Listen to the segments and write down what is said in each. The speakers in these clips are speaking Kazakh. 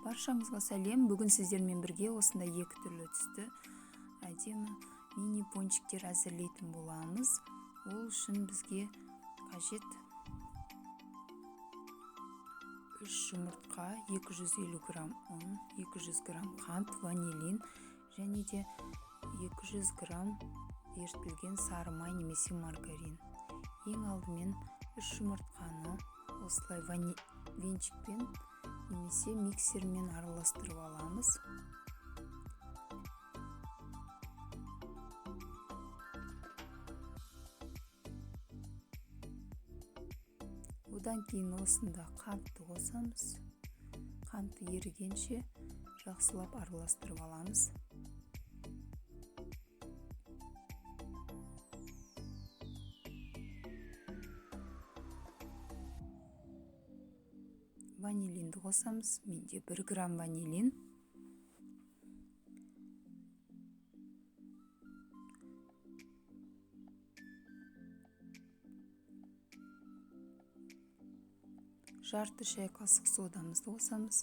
Баршаңызға сәлем. Бүгін сіздермен бірге осындай екі түрлі түсті әдемі мини пончиктер әзірлейтін боламыз. Ол үшін бізге қажет 3 жұмыртқа, 250 грамм ұн, 200 грамм қант, ванилин және де 200 грамм ерітілген сары май немесе маргарин. Ең алдымен 3 жұмыртқаны осылай венчикпен немесе миксермен араластырып аламыз. Одан кейін осында қантты қосамыз. Қантты ерігенше жақсылап араластырып аламыз. Ванилинді қосамыз. Менде 1 грамм ванилин. Жарты шай қасық содамызды қосамыз.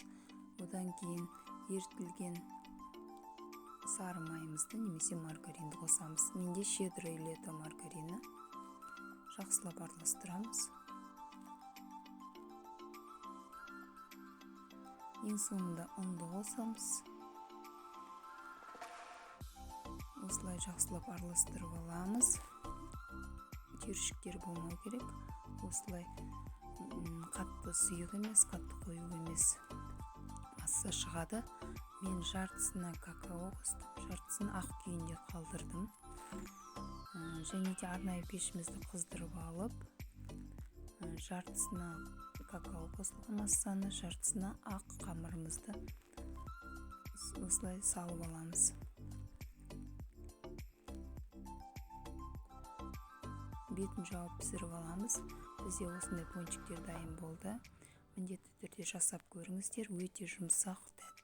Одан кейін ерітілген сары майымызды немесе маргаринді қосамыз. Менде «Щедрое лето» маргарині. Жақсылап араластырамыз. Ең соңында ұнды қосамыз. Осылай жақсылап араластырып аламыз. Түйіршіктер болмау керек. Осылай қатты сұйық емес, қатты қою емес масса шығады. Мен жартысына какао қостым, жартысын ақ күйінде қалдырдым. Және де арнайы пешімізді қыздырып алып, жартысына какао қосылған массаны, жартысына ақ қамырымызды осылай салып аламыз. Бетін жауып пісіріп аламыз. Бізде осындай пончиктер дайын болды. Міндетті түрде жасап көріңіздер, өте жұмсақ,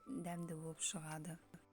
дәмді болып шығады.